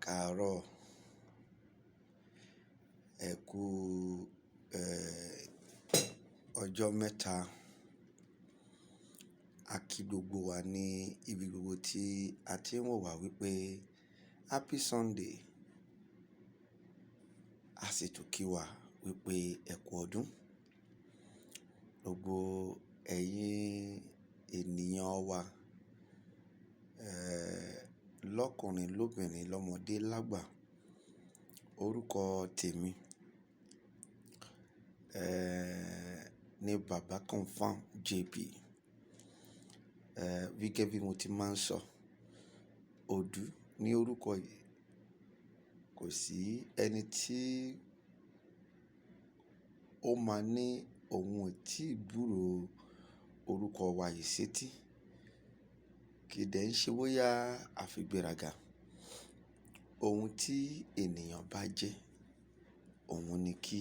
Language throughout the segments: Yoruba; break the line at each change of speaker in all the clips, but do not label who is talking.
Káàárọ̀, ẹ kú, ọjọ́ mẹ́ta. A kí gbogbo wa ní ibi gbogbo tí a ti ń wò wá wípé Happy Sunday. A sì tún kí wa wípé ẹ kú ọdún. Gbogbo ẹ̀yin ènìyàn wa, lọ́kùnrin, lóbìnrin, lọ́mọdé, lágbà. Orúkọ tèmi, ní Baba Confirm JP. Gẹ́gẹ́ bí mo ti máa ń sọ, Òdù ní orúkọ yìí. Kò sí ẹni tí ó máa ní òun ò tíì gbúrò orúkọ wa yìí sétí. Kì í dẹ̀ ń ṣe bóyá a fi gbéraga. Ohun tí ènìyàn bá jẹ́, òun ni kí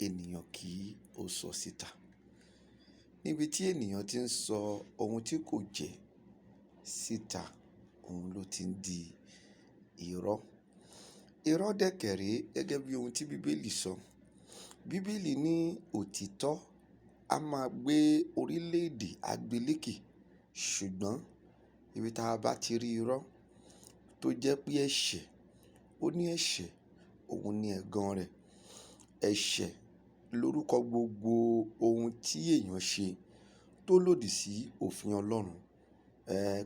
ènìyàn kí ó sọ síta. Níbi tí ènìyàn tí ń sọ ohun tí kò jẹ́ síta, òun ló ti ń di irọ́. Irọ́ dẹ̀kẹ̀ré gẹ́gẹ́ bí ohun tí bíbélì sọ. Bíbélì ní òtítọ́ a máa gbé orílẹ̀-èdè agbélékè, ṣùgbọ́n ibi tí a bá ti rí irọ́ tó jẹ́ pé ẹ̀ṣẹ̀, ó ní ẹ̀ṣẹ̀, òun ni ẹ̀gàn rẹ̀. Ẹ̀ṣẹ̀ lórúkọ gbogbo ohun tí èèyàn ṣe tó lòdì sí òfin Ọlọ́run.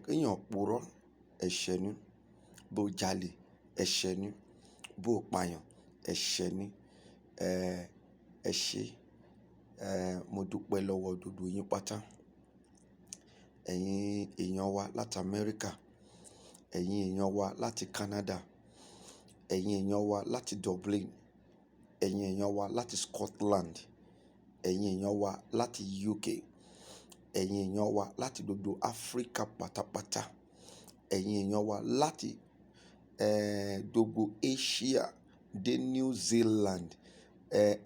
Kí èèyàn purọ́, ẹ̀ṣẹ̀ ni. Bó jalè, ẹ̀ṣẹ̀ ni. Bó pààyàn, ẹ̀ṣẹ̀ ni. Ẹ ṣé, mo dúpẹ́ lọ́wọ́ gbogbo yín pátá. Ẹ̀yin èèyàn wa láti Amẹ́ríkà, ẹ̀yin èèyàn wa láti Canada, ẹ̀yin èèyàn wa láti Dublin, ẹ̀yin èèyàn wa láti Scotland, ẹ̀yin èèyàn wa láti UK, ẹ̀yin èèyàn wa láti gbogbo Áfríkà pátápátá, ẹ̀yin èèyàn wa láti, gbogbo Asia dé New Zealand,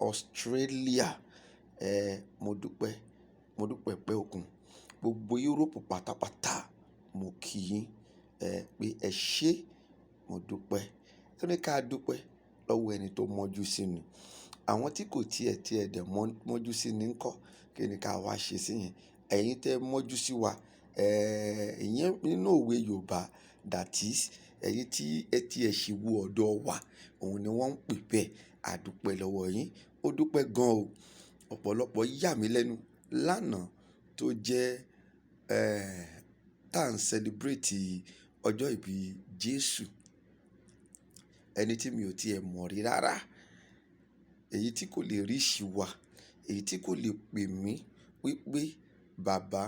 Australia. Mo dúpẹ́, mo dúpẹ́ pẹ́ òkun. Gbogbo Europe pátápátá mo kí yín, pé ẹ ṣé, mo dúpẹ́. Ó ní ká dúpẹ́ lọ́wọ́ ẹni tó mọ́jú sí ni. Àwọn tí kò tí ẹ tí ẹ dẹ̀ mọ́jú sí ni ńkọ́, kí ni ká wá ṣe sí yẹn? Ẹ̀yin tẹ mọ́jú sí wa, ìyẹn nínú òwe Yorùbá, that is, ẹ̀yin tí ẹ tí ẹ ṣì wò ọ̀dọ̀ wa, òun ni wọ́n ń pè bẹ́ẹ̀. A dúpẹ́ lọ́wọ́ yín. Ó dúpẹ́ gan o. Ọ̀pọ̀lọpọ̀ yà mí lẹ́nu lánàá tó jẹ́, tá ń celebrate ọjọ́ ìbí Jésù. Ẹni tí mi ò tí è mọ̀ rí rárá. Èyí tí kò lè rí ṣì wá, èyí tí kò lè pè mí wípé bàbá,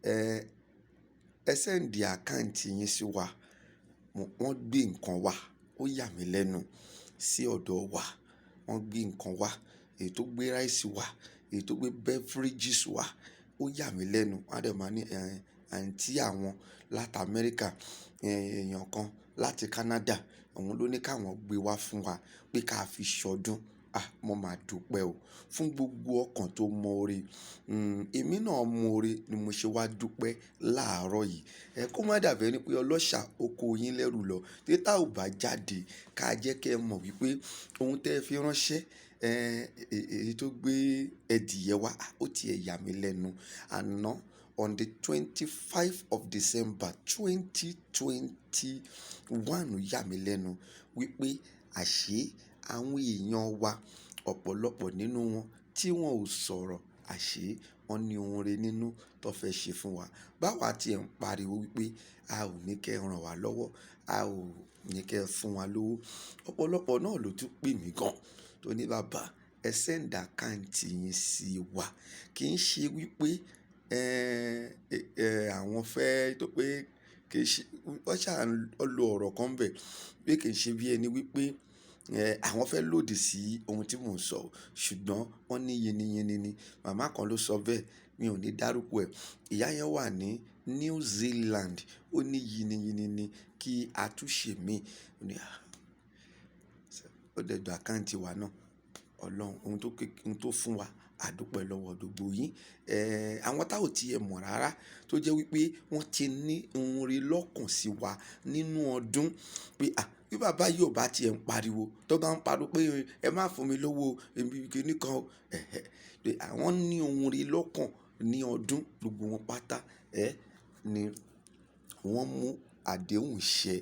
ẹ send account yín sí wa. Wọ́n gbé nǹkan wá, ó yà mí lẹ́nu sí ọ̀dọ̀ wa. Wọ́n gbé nǹkan wá, èyí tó gbé rice wá, èyí tó gbé beverages wá, ó yà mí lẹ́nu. Wọ́n á dẹ̀ máa ní, àǹtí àwọn láti Amẹ́ríkà, èèyàn kan láti Canada, òun ló ní ká wọ́n gbé wá fún wa pé ká fi ṣọdún. Ah! Mo máa dúpẹ́ o fún gbogbo ọkàn tó mọ ore. Èmi náà mọ ore ni mo ṣe wá dúpẹ́ láàárọ̀ yìí. Kó má dàbí ẹni pé ọlọ́ṣà ó kó yín lẹ́rù lọ. Tí tá ò bá jáde, ká jẹ́ kí ẹ mọ̀ wípé ohun tí ẹ fi ránṣẹ́, èyí tó gbé ẹ̀dìyẹ wá, ó ti ẹ yà mí lẹ́nu. Àná on the 25 of December 2021 yà mí lẹ́nu wípé àṣé àwọn èèyàn wa ọ̀pọ̀lọpọ̀ nínú wọn tí wọ́n ò sọ̀rọ̀, àṣé wọ́n ní ohun rere nínú tó fẹ́ ṣe fún wa. Báwa tí ẹ̀ ń pariwo wípé a ò ní kí ẹ rán wa lọ́wọ́, a ò ní kí ẹ fún wa lówó. Ọ̀pọ̀lọpọ̀ náà ló tún pè mí gan tó ní bàbá ẹ send account yín sí wa. Kì í ṣe wípé, àwọn fẹ́ tó pé kì í ṣe, wọ́n ṣà ń lo ọ̀rọ̀ kan bẹ́ẹ̀ pé kì í ṣe bí ẹni wípé, àwọn fẹ́ lòdì sí ohun tí mò ń sọ, ṣùgbọ́n wọ́n ní yini yini ni. Màmá kan ló sọ bẹ́ẹ̀, mi ò ní dárúkọ ẹ̀. Ìyá yẹn wà ní New Zealand. Ó ní yini yini ni kí a tún ṣe mí. Ó ní, ah! Ó dẹ̀ gba account wa náà. Ọlọ́run, ohun tó fún wa A dúpẹ́ lọ́wọ́ gbogbo yín. Àwọn tá ò tí ẹ mọ̀ rárá tó jẹ́ wípé wọ́n ti ní ohun rere lọ́kàn sí wa nínú ọdún pé à, bí bàbá yìí ò bá ti ẹ̀ ń pariwo, tó bá ń pariwo pé ẹ má fún mi lówó, èmi kíní kan o. Ẹ̀hẹ̀, pé àwọn ní ohun rere lọ́kàn ní ọdún, gbogbo wọn pátá, ni wọ́n mú àdéhùn ṣẹ.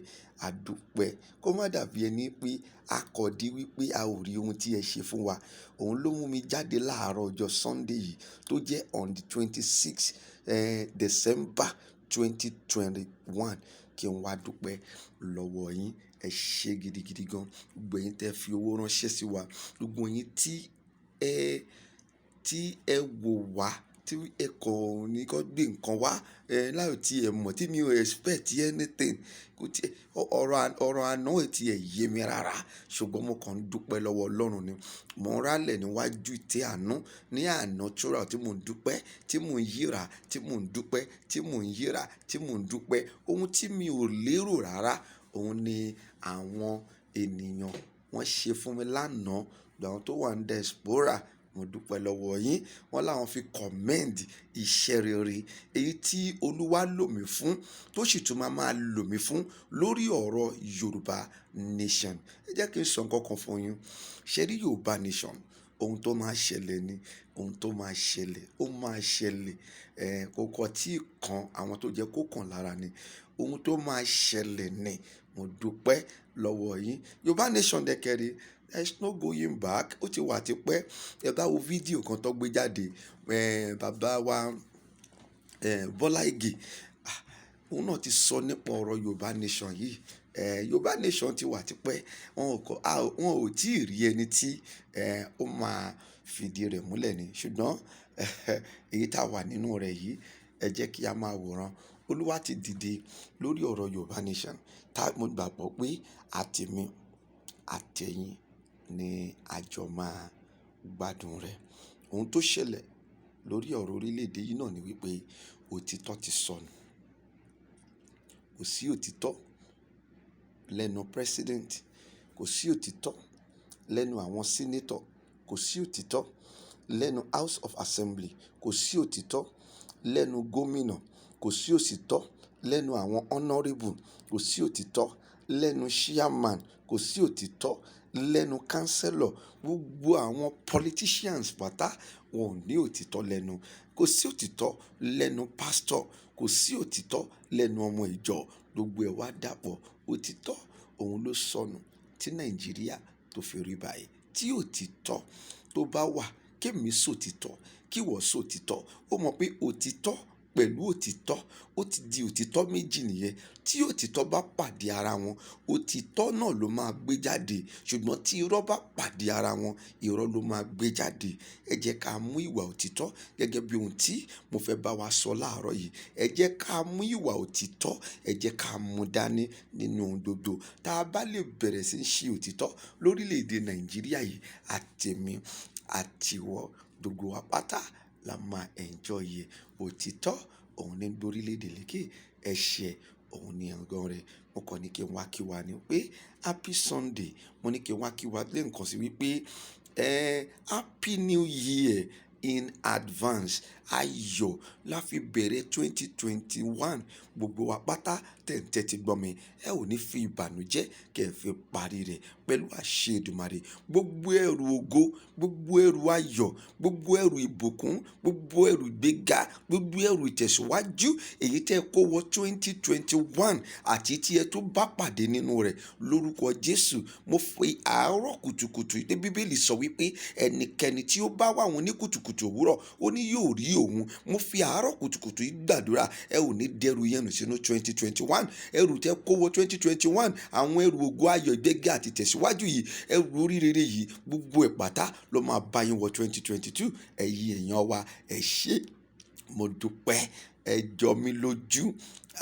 A dúpẹ́. Kó má dàbí ẹni pé a kọ̀ dí wípé a ò rí ohun tí ẹ ṣe fún wa. Òun ló mú mi jáde láàárọ̀ ọjọ́ Sunday yìí tó jẹ́ on the 26, December 2021 kí n wá dúpẹ́ lọ́wọ́ yín. Ẹ ṣe gidigidi gan. Gbogbo ẹ̀yin tí ẹ fi owó ránṣẹ́ sí wa, gbogbo ẹ̀yin tí ẹ wò wá, tí ẹ kọ̀ ní kí wọ́n gbé nǹkan wá, láì tí ẹ mọ̀ tí mi ò expect anything. Kò tí ọ̀rọ̀ àná ò tí ẹ yé mi rárá. Ṣùgbọ́n mo kàn ń dúpẹ́ lọ́wọ́ Ọlọ́run ni. Mò ń rálẹ̀ níwájú ìtẹ́ àánú ní àná throughout tí mò ń dúpẹ́, tí mò ń yíra, tí mò ń dúpẹ́, tí mò ń yíra, tí mò ń dúpẹ́. Ohun tí mi ò lérò rárá, òun ni àwọn ènìyàn wọ́n ṣe fún mi lánàá. Àwọn tó wà ní diaspora, mo dúpẹ́ lọ́wọ́ yín. Wọ́n láwọn fi commend iṣẹ́ rere èyí tí Olúwa lò mí fún, tó sì tún máa máa lò mí fún lórí ọ̀rọ̀ Yorùbá Nation. Ẹ jẹ́ kí n sọ nǹkan kan fún yín. Ṣé rí Yorùbá Nation? Ohun tó máa ṣẹlẹ̀ ni, ohun tó máa ṣẹlẹ̀, ó máa ṣẹlẹ̀. Kò kọ́ tí kan àwọn tó jẹ́ kó kàn lára ni. Ohun tó máa ṣẹlẹ̀ ni. Mo dúpẹ́ lọ́wọ́ yín. Yorùbá Nation dẹ́kẹrẹ. There is no going back. Ó ti wà tipẹ́. Ẹ bá wo fídíò kan tó gbé jáde, bàbá wa, Bọ́lá Ìgè, ah, òun náà ti sọ nípa ọ̀rọ̀ Yorùbá Nation yìí. Yorùbá Nation ti wà tipẹ́. Wọn ò kọ́, wọn ò tí ì rí ẹni tí, ó máa fìdí rẹ̀ múlẹ̀ ni. Ṣùgbọ́n èyí tá a wà nínú rẹ̀ yìí, ẹ jẹ́ kí a máa wòran. Olúwa ti dìde lórí ọ̀rọ̀ Yorùbá Nation. Tá mo gbàgbọ́ pé àti èmi àtẹ̀yin ni àjọ máa gbádùn rẹ̀. Ohun tó ṣẹlẹ̀ lórí ọ̀rọ̀ orílẹ̀ èdè yìí náà ni wípé òtítọ́ ti sọnù. Kò sí òtítọ́ lẹ́nu president, kò sí òtítọ́ lẹ́nu àwọn senator, kò sí òtítọ́ lẹ́nu House of Assembly, kò sí òtítọ́ lẹ́nu gómìnà, kò sí òtítọ́ lẹ́nu àwọn honourable, kò sí òtítọ́ lẹ́nu chairman, kò sí òtítọ́ lẹ́nu councillor. Gbogbo àwọn politicians pátá wọn ò ní òtítọ́ lẹ́nu. Kò sí òtítọ́ lẹ́nu pastor, kò sí òtítọ́ lẹ́nu ọmọ ìjọ. Gbogbo ẹ̀ wá dàpọ̀. Òtítọ́ òun ló sọnù tí Nàìjíríà tó fi rí báyìí. Tí òtítọ́ tó bá wà, kí èmi sọ òtítọ́, kí ìwọ sọ òtítọ́. Ó mọ̀ pé òtítọ́ pẹ̀lú òtítọ́, ó ti di òtítọ́ méjì nìyẹn. Tí òtítọ́ bá pàdé ara wọn, òtítọ́ náà ló máa gbé jáde. Ṣùgbọ́n tí irọ́ bá pàdé ara wọn, irọ́ ló máa gbé jáde. Ẹ jẹ́ ká mú ìwà òtítọ́ gẹ́gẹ́ bí ohun tí mo fẹ́ bá wa sọ láàárọ̀ yìí. Ẹ jẹ́ ká mú ìwà òtítọ́, ẹ jẹ́ ká mú dání nínú ohun gbogbo. Tí a bá lè bẹ̀rẹ̀ sí í ṣe òtítọ́ lórílẹ̀ èdè Nàìjíríà yìí, àti èmi àti ìwọ, gbogbo wa pátá la máa enjoy ẹ̀. Òtítọ́ òun ní gbé orílẹ̀ èdè lékè, ẹ̀ṣẹ̀ òun ní ẹ̀gàn rẹ̀. Mo kàn ní kí n wá kí wa ní pé happy Sunday. Mo ní kí n wá kí wa lé ǹkan sí wípé, happy new year in advance. Ayọ̀ la fi bẹ̀rẹ̀ 2021. Gbogbo wa pátá tẹ̀ ń tẹ́tí gbọ́ mi. Ẹ ò ní fi ìbànújẹ́ kí ẹ fi parí rẹ̀ pẹ̀lú àṣẹ Èdùmàrè. Gbogbo ẹrù ògo, gbogbo ẹrù ayọ̀, gbogbo ẹrù ìbùkún, gbogbo ẹrù ìgbéga, gbogbo ẹrù ìtẹ̀síwájú èyí tí ẹ kó wọ 2021 àti tí ẹ tó bá pàdé nínú rẹ̀ lórúkọ Jésù. Mo fi àárọ̀ kùtùkùtù tí Bíbélì sọ wípé ẹnikẹ́ni tí ó bá wà wọ́n ní kùtùkùtù òwúrọ̀, ó ní yóò rí òun. Mo fi àárọ̀ kùtùkùtù yìí gbàdúrà, ẹ ò ní dẹrù yẹn nù sínú 2021. Ẹrù tí ẹ kó wọ 2021, àwọn ẹrù ògo, ayọ̀, ìgbéga àti ìtẹ̀síwájú yìí, ẹrù oríire yìí, gbogbo ẹ̀ pátá ló máa bá yín wọ 2022. Ẹ̀yin èèyàn wa, ẹ ṣé, mo dúpẹ́. Ẹ jọ mí lójú.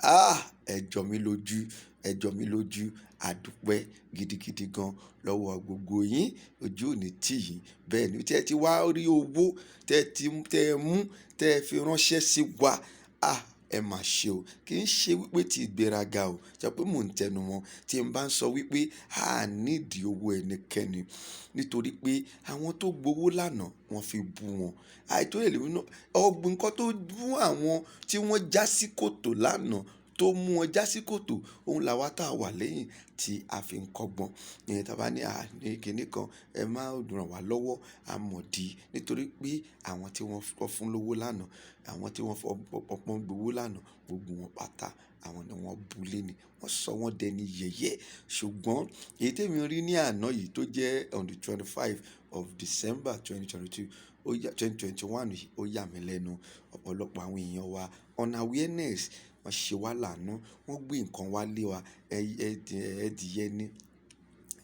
Ah! Ẹ jọ mí lójú, ẹ jọ mí lójú. A dúpẹ́ gidigidi gan lọ́wọ́ gbogbo yín. Ojú ò ní tì yín. Bẹ́ẹ̀ ni tí ẹ ti wá rí owó tí ẹ ti, tí ẹ mú, tí ẹ fi ránṣẹ́ sí wa. Ah! Ẹ má ṣe o. Kì í ṣe wípé tí ìgbéraga o. Ṣé pé mò ń tẹnu mọ́ tí n bá ń sọ wípé a need owó ẹnikẹ́ni nítorí pé àwọn tó gbowó lánàá wọ́n fi bú wọn. Àìtó lè wí náà. Ọ̀gbìn nǹkan tó mú àwọn tí wọ́n já sí kòtò lánàá tó mú wọn já sí kòtò, òun làwa tá wà lẹ́yìn tí a fi ń kọ́gbọ́n. Ìyẹn tí a bá ní a ní kíní kan, ẹ má ràn wá lọ́wọ́, a mọ̀ dí nítorí pé àwọn tí wọ́n fún lówó lánàá, àwọn tí wọ́n fọ́pọ́n gbowó lánàá, gbogbo wọn pátá, àwọn ni wọ́n bu léni. Wọ́n sọ wọ́n dẹni yẹ̀yẹ́. Ṣùgbọ́n èyí tí èmi rí ní àná yìí tó jẹ́ on the 25 of December 2022, ó yá 2021 yìí, ó yà mí lẹ́nu. Ọ̀pọ̀lọpọ̀ àwọn èèyàn wa on awareness, wọ́n ṣe wá làánú, wọ́n gbé nǹkan wá lé wa. Ẹ̀dìyẹ ni,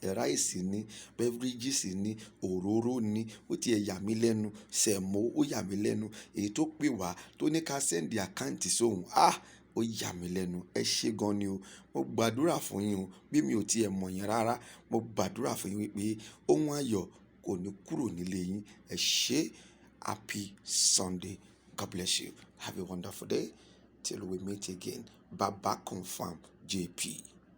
rice ni, beverages ni, òróró ni. Ó ti ẹ yà mí lẹ́nu. Sẹ̀mọ́ ó yà mí lẹ́nu. Èyí tó pè wá tó ní ká send account sóhun. Ah! Ó yà mí lẹ́nu. Ẹ ṣé gan ni o. Mo gbàdúrà fún yín o. Bí mi ò tí è mọ̀ yín rárá, mo gbàdúrà fún yín wípé ohun ayọ̀ kò ní kúrò nílé yín. Ẹ ṣé. Happy Sunday. God bless you. Have a wonderful day. Till we meet again. Baba Confirm JP.